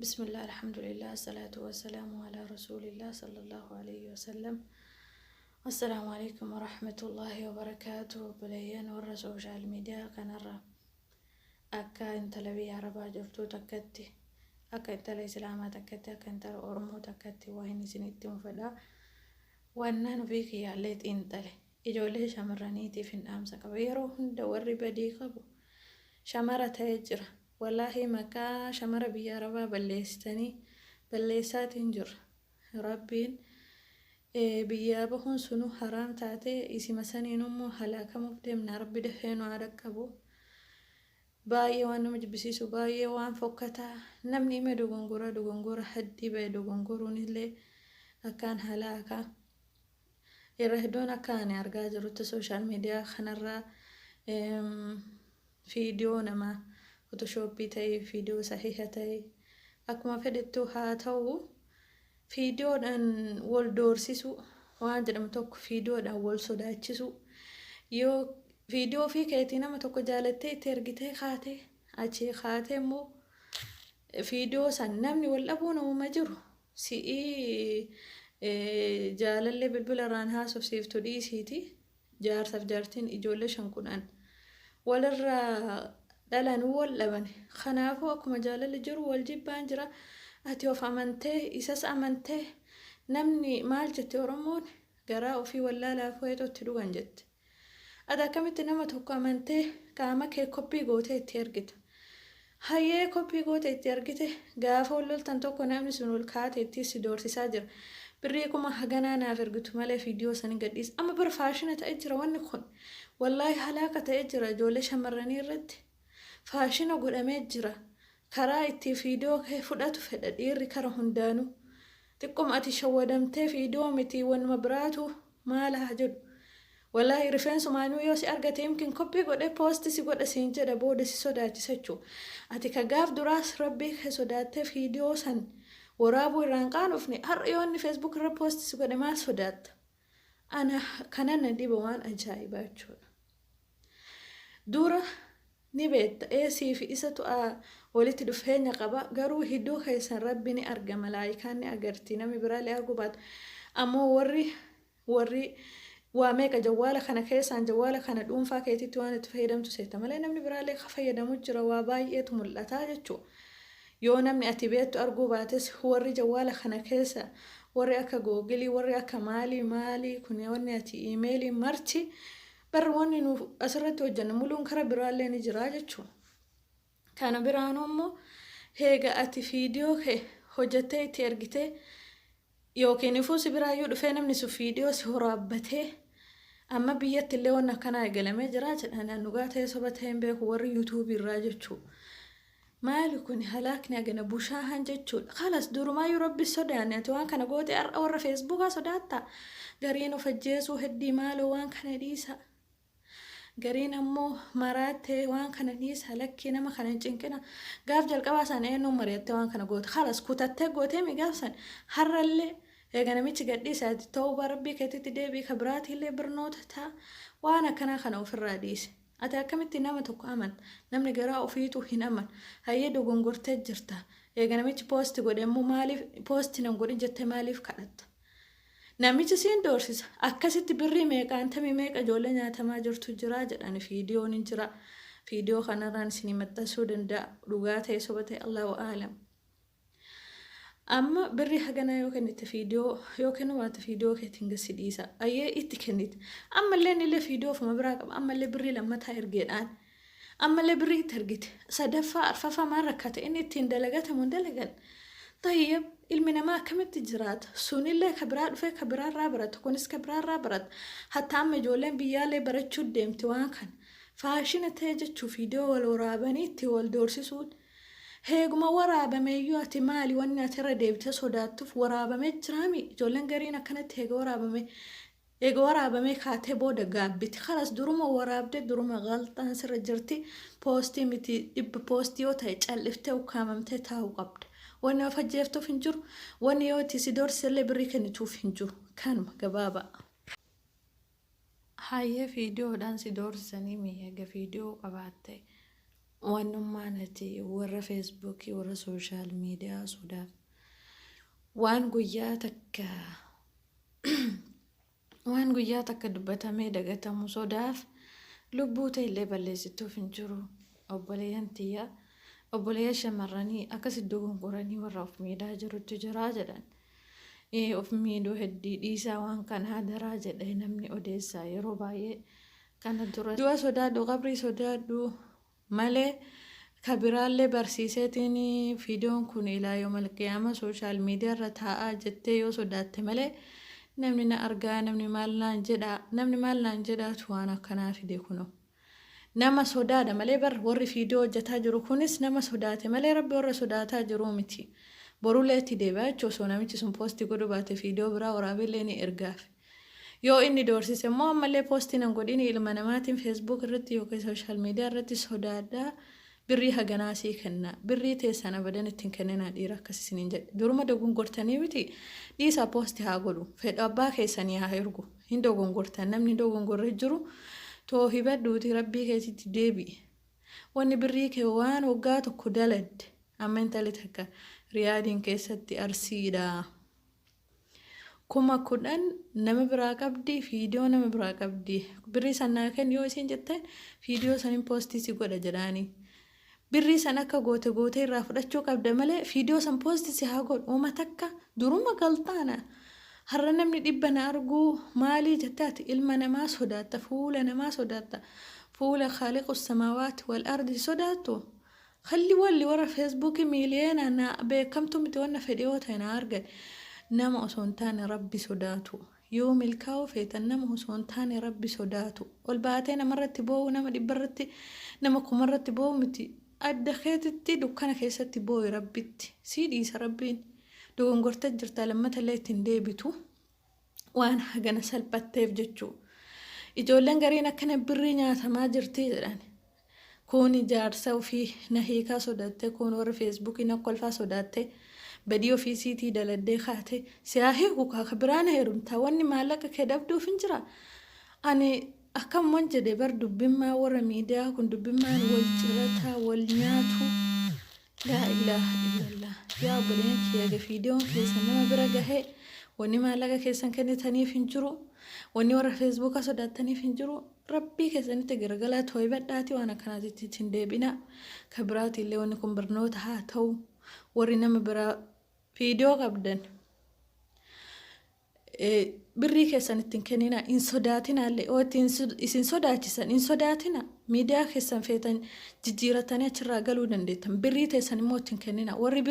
Bismillah, alhamdulillah, salaatu wassalaamu ala rasuulillah sallallahu alayhi wasallam. Assalaamu alaikum warahmatullahi wabarakaatu. Obboleeyyan warra social media kanarra, akka intala biyya arabaa jirtuu takkatti, akka intala islaamaa takkatti, akka intala oromoo takkatti waa hin isinitti fedha. Wannaan ofii kiyyaallee xiinxale ijoollee shamarraniitiif hin dhaamsa qaba. Yeroo hunda warri badii qabu shamara ta'ee jira. Wallaahi, maqaa shamara biyya arabaa balleessitanii balleessaatiin jira. Rabbiin biyyaa bahuun sunu haraam taatee, isima saniin immoo halaakamuuf deemna. Rabbi dafee nu haa dhaqqabu. Baay'ee waan nama jibbisiisu, baay'ee waan fokkataa. Namni hime dogongora, dogongora haddii ba'e dogongoruun illee akkaan halaaka. Irra hedduun akka ani argaa jirutti social media kanarraa viidiyoo namaa Photoshop ta'e, viidiyoo sahiha ta'e, akkuma fedhettu haa ta'u, viidiyoodhaan wal doorsisuu waan jedhamu tokko, viidiyoodhaan wal sodaachisuu. Yoo viidiyoo ofii keetii nama tokko jaalattee itti ergitee kaatee, achii kaatee immoo viidiyoo san namni wal dhabuu namuma jiru si'ii jaalallee bilbila irraan haasofsiiftu dhiisiiti, jaarsaaf jaartiin ijoollee 5 10 walirraa dhalan wal dhaban. Kanaafuu akkuma jaalalli jiru wal jibbaan jira. Ati of amantee, isas amantee, namni maal jette Oromoon? Garaa ofii wallaalaaf wayitu dhugan jette. Ati akkamitti nama tokko amantee qaama kee copy gootee itti ergita? Hayyee, copy gootee itti ergite, gaafa wal loltan tokko namni sun ol kaatee itti si doorsisaa jira. Birrii kuma haganaa naaf ergitu malee viidiyoo sanii gadhiisa. Amma bara faashina ta'ee jira wanni kun. Wallaahi, halaaka ta'ee jira ijoollee shamarranii irratti. Faashina godhamee jira. Karaa itti viidiyoo kee fudhatu fedha dhiirri kara hundaanuu. Xiqquma ati shawwadamtee viidiyoo miti, wanuma biraatu maal haa jedhu. Wallaahi, rifeensumaanuu yoo si argate yookiin copy godhee post si godha siin jedha, booda si sodaachisa jechuudha. Ati ka gaaf duraas rabbii kee sodaattee viidiyoo san waraabuu irraan qaanofne, har'a yoo inni Facebook irra post si godhe maal sodaatta? Ana kana na dhiba, waan ajaa'ibaa jechuudha. Dura ni beekta, eesii fi isatu walitti dhufeenya qaba, garuu hidduu keessan rabbi ni arga, malaayikaan ni agarti, namni biraallee arguu baatu. Ammoo warri waa meeqa jawwaala kana keessaan, jawwaala kana dhuunfaa keetitti waan itti fayyadamtu seeta malee, namni biraallee ka fayyadamu jira, waa baay'eetu mul'ata jechuudha. Yoo namni ati beektu arguu baates, warri jawwaala kana keessa, warri akka Google, warri akka maalii maalii kun, wanni ati email marti barri wanni nu asirratti hojjennu muluun kara biraallee ni jira jechuudha. Kana biraan immoo heega ati viidiyoo kee hojjettee itti ergitee, yookiin ifuu si biraayyuu dhufee namni sun viidiyoo si waraabbatee, amma biyyatti illee wanni akkanaa eegalamee jira jedhan, dhugaa ta'ee soba ta'ee hin beeku, warri YouTube irraa jechuudha. Maali kun halaakni agana bushaahan jechuudha. Kalas, durumaayyuu rabbi sodaanne, ati waan kana goote, har'a warra Facebookaa sodaattaa? Gariin of ajjeesuu heddii, maaloo waan kana dhiisa. Gariin ammoo maraattee, waan kana dhiisa, lakkii, nama kana hin cinqina. Gaaf jalqabaa sana eenyuun mari'attee waan kana goote? Kalas, kutattee gootee mi gaaf san? Har'allee eega namichi gadhiisa, ati ta'uu rabbii keetitti deebii ka biraatiillee barnoota ta'a. Waan akkanaa kana ofirraa dhiise. Ati akkamitti nama tokko amanta? Namni garaa ofiitu hin aman. Hayyee, dogongortee jirta. Eega namichi post godhe immoo maaliif post nan godhin jettee maaliif kadhatta? Namichi siin doorsisa. Akkasitti birrii meeqaan tamii meeqa ijoollee nyaatamaa jirtu jira jedhani, viidiyoon hin jira. Viidiyoo kanarraan isinii maxxansuu danda'a. Dhugaa ta'e soba ta'e Allahu aalam. Amma birrii haganaa yoo kennite, viidiyoo yoo kennu baate viidiyoo keetiin gasi dhiisa. Ayyee, itti kennite. Ammallee inni viidiyoo ofuma biraa qaba. Ammallee birrii lammataa ergeedhaan. Ammallee birrii itti ergite. Sadaffaa, arfaffaa maal rakkate, inni ittiin dalagatamu hin dalagan. Tayyib, ilmi namaa akkamitti jiraata? Sunillee ka biraa dhufee ka biraarraa barata. Kunis ka biraarraa barata. Hatta amma ijoolleen biyyaallee barachuu deemti waan kana. Faashina ta'e jechuun viidiyoo wal waraabanii itti wal doorsisuun. Heeguma waraabameeyyuu ati maali wanni ati irra deebitee sodaattuuf? Waraabamee jiraami. Ijoolleen gariin akkanatti eega waraabamee kaatee booda gaabbiti. Kalas, duruma waraabdee, duruma galxaan sirra jirti. Post miti, dhibba post yoo ta'e calliftee ukkaamamtee taa'uu qabda. Wanni of ajjeeftuuf hin jiru. Wanni yoo itti si doorsisellee birrii kennituuf hin jiru. Kanuma gabaabaa. Hayyee, viidiyoodhaan si doorsisanii miidhaga viidiyoo qabaatte. Wannummaan ati warra Feesbuukii, warra social media sodaaf waan guyyaa takka dubbatamee dagatamu sodaaf lubbuu ta'e illee balleessituuf hin jiru. Obboleeyyan tiyya, obboleeyyan shamarranii akkas iddoo gongoranii warra of miidhaa jirutu jira jedhan. Of miidhuu heddii dhiisaa, waan kana daraa jedhee namni odeessaa yeroo baay'ee kana dura. Du'a sodaadhu, qabrii sodaadhu malee kabiraallee barsiiseetiin viidiyoon kun ilaa yoom alqiyaama social media irra taa'aa jettee yoo sodaatte malee, namni na argaa, namni maal naan jedhaa, namni maal naan jedhaatu waan akkanaa fide kunoo. Nama sodaadha malee bar warri viidiyoo hojjetaa jiru kunis nama sodaate malee Rabbi warra sodaataa jiru miti. Borulee itti deebi'a jechuun osoo namichi sun post godhu baate viidiyoo biraa waraabeellee ni ergaaf. Yoo inni doorsise immoo ammallee post nan godhini, ilma namaatiin Facebook irratti yookiin social media irratti sodaadhaa, birrii haganaa sii kenna. Birrii teessan abadan ittiin kenninaa dhiira akkas isiniin jedhe. Duruma dogongortanii miti, dhiisaa, post haa godhu. Fedhu abbaa keessanii haa ergu. Hin dogongortan, namni dogongorre jiru toohibadhuuti Rabbii keessitti deebi'i. Wanni birrii kee waan waggaa tokko daladde amma intalli takka Riyaadiin keessatti Arsiidha. 10,000 nama biraa qabdi, viidiyoo nama biraa qabdi. Birrii san naa kenni yoo isiin jetteen, viidiyoo sanin post si godha jedhaanii. Birrii san akka goote gootee irraa fudhachuu qabda malee viidiyoo san post si haa godhu. Uuma takka duruma galtaana. Har'a namni 100 na arguu maalii jettee ati ilma namaa sodaatta, fuula namaa sodaatta, fuula خالق السماوات والأرض sodaattu. Kalli walli warra Feesbuukii miiliyoona na beekamtu miti, wanna fedhe yoo ta'e na argan. Nama osoo hin taane Rabbi sodaatu. Yoo milkaa'uu feetan nama osoo hin taane Rabbi sodaatu. Ol baatee namarratti boo'u, nama 100rratti, nama 1000rratti boo'u miti. Adda keetitti dukkana keessatti boo'i Rabbitti. Sii dhiisa Rabbiin. Dogongortee jirta, lammatallee ittiin deebitu. Waan hagana salphatteef jechuu. Ijoolleen gariin akkana birrii nyaatamaa jirti jedhan. Kun jaarsa ofii na hiikaa sodaatte, kun warra Feesbuukii na kolfaa sodaatte, badii ofii siitii daladdee kaate siyaa hiiku kaaka biraan heerumta, wanni maallaqa kee dhabduuf hin jira. Ani akkamuman jedhe bar, dubbimmaa warra miidiyaa kun dubbimmaan wal cirataa wal nyaatu. لا إله إلا الله. Yaa obboleen kiyya, viidiyoon keessan nama bira gahee, wanni maallaqa keessan kennitaniif hin jiru, wanni warra Feesbuukaa sodaattaniif hin jiru. Rabbii keessanitti garagalaa, tooybadhaatii waan akkanaatitti hin deebina. Ka biraati illee wanni kun barnoota haa ta'u. Warri nama biraa viidiyoo qabdan birrii keessan ittiin kennina, hin sodaatinaallee. Yoo ittiin isin sodaachisan hin sodaatina. Miidiyaa keessan feetan jijjiiratanii achirraa galuu dandeettan. Birrii teessan immoo ittiin kennina warri birrii.